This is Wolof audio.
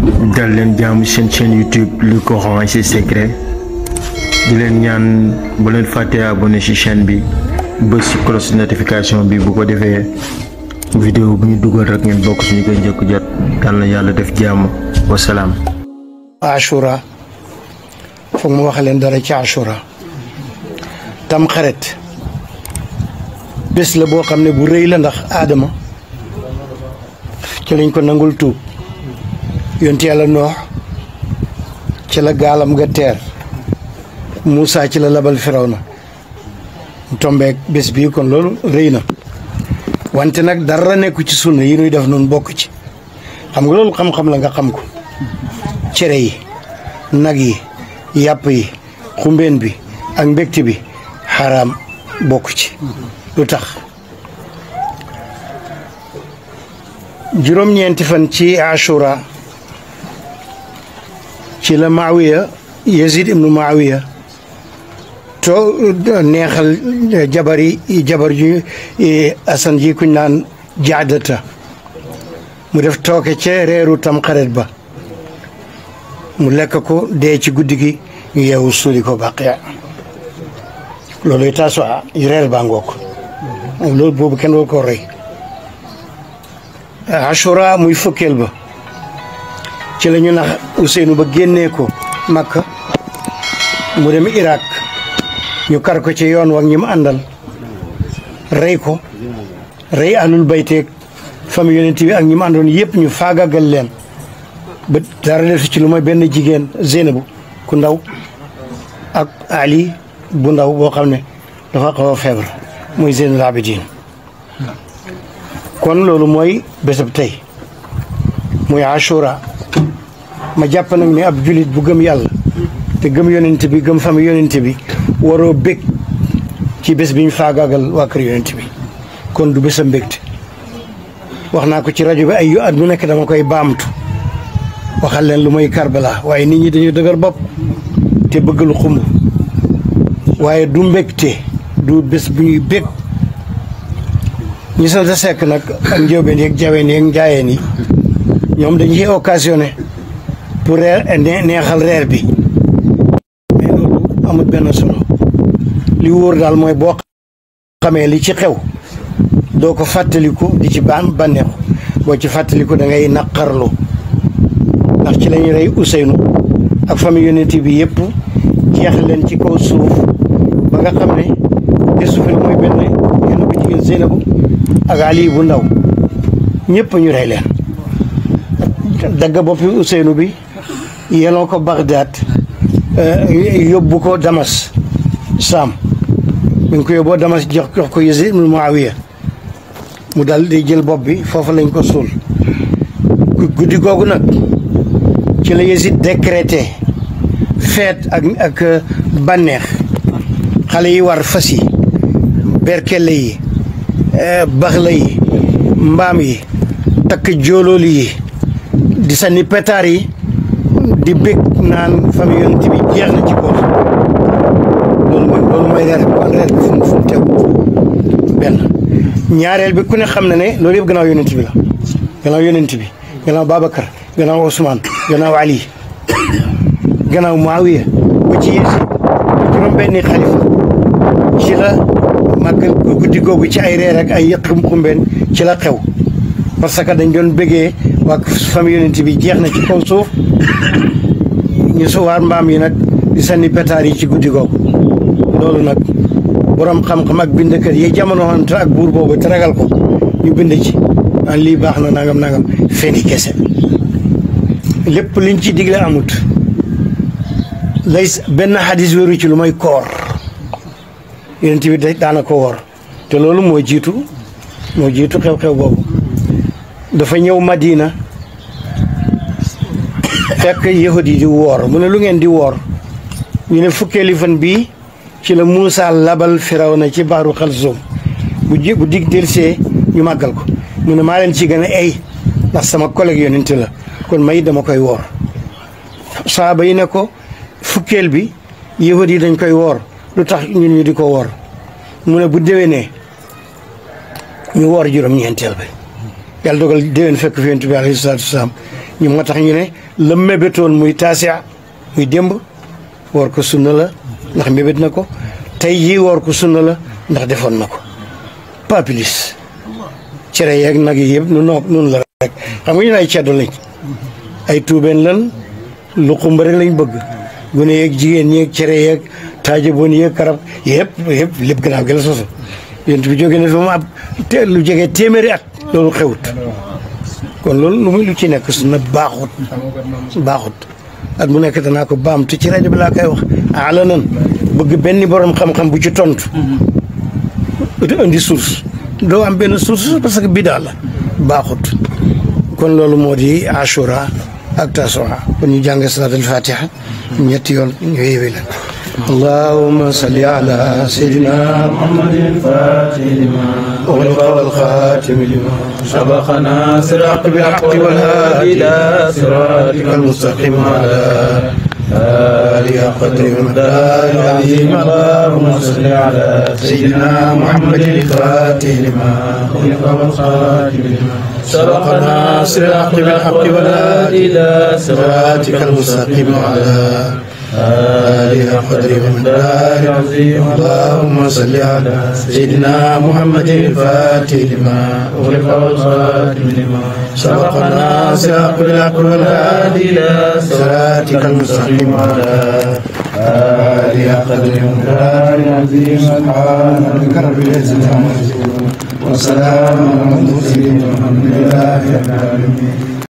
dal leen jaamu seen chaîne YouTube Le Coran et ses secrets di leen ñaan bu leen fàtte abonné ci chaîne bi bës ci cloche notification bi bu ko defee vidéo bu ñu dugal rek ngeen bokk suñu koy njëkk jot yal na yàlla def jàmm wasalaam. Ashura foog mu wax leen dara ci Ashura tam xarit bés la boo xam ne bu rëy la ndax Aadama ci lañ ko nangul tuub yonti yàlla Noox ci la gaalam ga teer Moussa ci la labal Firawna mu tombeek bés bii kon loolu rëy na wante nag dara nekku ci sunna yi nuy def noonu bokk ci xam nga loolu xam-xam la nga xam ko cere yi nag yi yàpp yi xumbeen bi ak mbégte bi xaraam bokk ci lu tax juróom-ñeenti fan ci Ashura ci la Maawiya Yazid ibnu Maawiya to neexal jabar ju Asan ji kuñ naan Jaadata mu def tooke ca reeru Tamxarit ba mu lekk ko dee ci guddi gi ñu yeewu suuli ko Baqiya loolu Tasu'a reer baa ngoog loolu boobu kenn war koo rey Ashura muy fukkeel ba ci la ñu nax Ousseynou ba génnee ko Makka mu dem Irak ñu kar ko ci yoon wax ñi mu àndal rey ko rey ahlul bayteeg famille yonent bi ak ñi mu àndoon yëpp ñu faagagal leen ba dara def ci lu mooy benn jigéen Zeynabu ku ndaw ak Ali bu ndaw boo xam ne dafa xaw a feebar muy Zeynul Abidin kon loolu mooy bésab tey muy Ashura ma jàpp nag ne ab julit bu gëm yàlla te gëm yonent bi gëm famille yonent bi waroo bég ci bés bi ñu faagaagal waa kër yonent bi kon du bésam mbégte wax naa ko ci rajo bi ay at mu nekk dama koy baamtu waxal leen lu mooy Karbala waaye nit ñi dañu dëgër bopp te bëgg lu xumb waaye du mbégte du bés bu ñuy bég ñi sant Sekk nag ak njóobeen yeeg jaween yeeg njaayeen yi ñoom dañu ci occasionné pour neexal reer bi mais loolu amul benn solo li wóor daal mooy boo xamee li ci xew doo ko fàttaliku di ci bànneexu boo ci fàttaliku da ngay naqarlu ndax ci la ñuy rey Ousseynou ak famille yonent bi yëpp jeex leen ci kaw suuf ba nga xam ne desu fi mooy benn yenn bu jigéen Zeynabu ak Ali bu ndaw ñëpp ñu rey leen dagg boppi Ousseynou bi yenoo ko Bagdad yóbbu ko Damas Saam bi nga ko yóbboo Damas jox ko Yazid ibn Muawiya mu dal di jël bopp bi foofu lañ ko suul guddi googu nag ci la Yazid décrété feet ak bànneex xale yi war fas yi berkelle yi baxla yi mbaam yi takk jóolooli yi di sànni pétard yi di bég naan famille yonent bi jeex na ci koos loolu mooy reer bi fu mu teew benn ñaareel bi ku ne xam na ne loolu yëpp gannaaw yonent bi la gannaaw yonent bi gannaaw Babacar gannaaw Ousmane gannaaw Ali gannaaw Muawiya ba ci Yazid juróom benni xalifa ci la màggal guddi googu ci ay reer ak ay xumbeen ci la xew parce que dañ doon bëggee waa famille yonent bi jeex na ci kaw suuf ñu suwaar mbaam yi nag di sànni pétard yi ci guddi googu loolu nag borom xam-xam ak bindkat yi jamono xamante ak buur boobu te ragal ko ñu bind ci naan lii baax na nangam feni kese lépp liñ ci digle amut lay benn xadis wéru ci lu may koor yonent bi daana ko woor te loolu moo jiitu xew-xew boobu dafa ñëw Madina fekk yahud yi di woor mu ne lu ngeen di woor ñu ne fukkeeli fan bii ci la Muusa labal Firawna ci baaru Xalzum bu dig delsee ñu màggal ko mu ne maa leen ci gën a ay ndax sama collègue yonent la kon may dama koy woor saaba yi ne ko fukkeel bi yahud yi dañ koy woor lu tax ñun ñu di ko woor mu ne bu déwénee ñu woor juróom-ñeenteel bi yàlla dogal déwén fekk fi yonent bi alayhi salaatu wasalaam ñu moo tax ñu ne la mébétoon muy taasia muy démb woor ko sunna la ndax mébét na ko tey jii woor ko sunna la ndax defoon na ko papilis cere yeeg nag yi yëpp nun la rek xam nga ñu ne ay ceddo lañ ay tuubeen lan lu xumba rek lañ bëgg gune yeeg jigéen ñeeg cere yeeg taaja bon yeeg karab yëpp lépp gannaaw gi la sosu yonent bi jógee ne fi mu ab lu jege téeméeri at loolu xewut kon loolu lu ci nekk su na baaxut at mu nekk danaa ko baam te ci rajo bi laa koy wax ala nan bëgg benn borom xam-xam bu ci tontu indi source doo am benn source parce que bidaa la baaxut kon loolu moo di ashura ak tasua kon ñu jàng salaatul fatiha ñetti yoon ñu yeewi la اللهم صل على سيدنا محمد الفاتح لما أغلق والخاتم لما سبق ناصر الحق بالحق والهادي إلى صراطك المستقيم على آله قدر ومقدار العظيم اللهم صل على سيدنا محمد الفاتح لما أغلق والخاتم لما سبق ناصر الحق بالحق والهادي إلى صراطك المستقيم على آله قدر ومقدار العظيم اللهم صل على سيدنا محمد الفاتح لما أغلق والخاتم لما سبق الناصر الحق بالحق والهادي إلى صراطك المستقيم على آله قدر ومقدار العظيم سبحان ربك رب العزة عما يصفون وسلام على المرسلين والحمد لله رب العالمين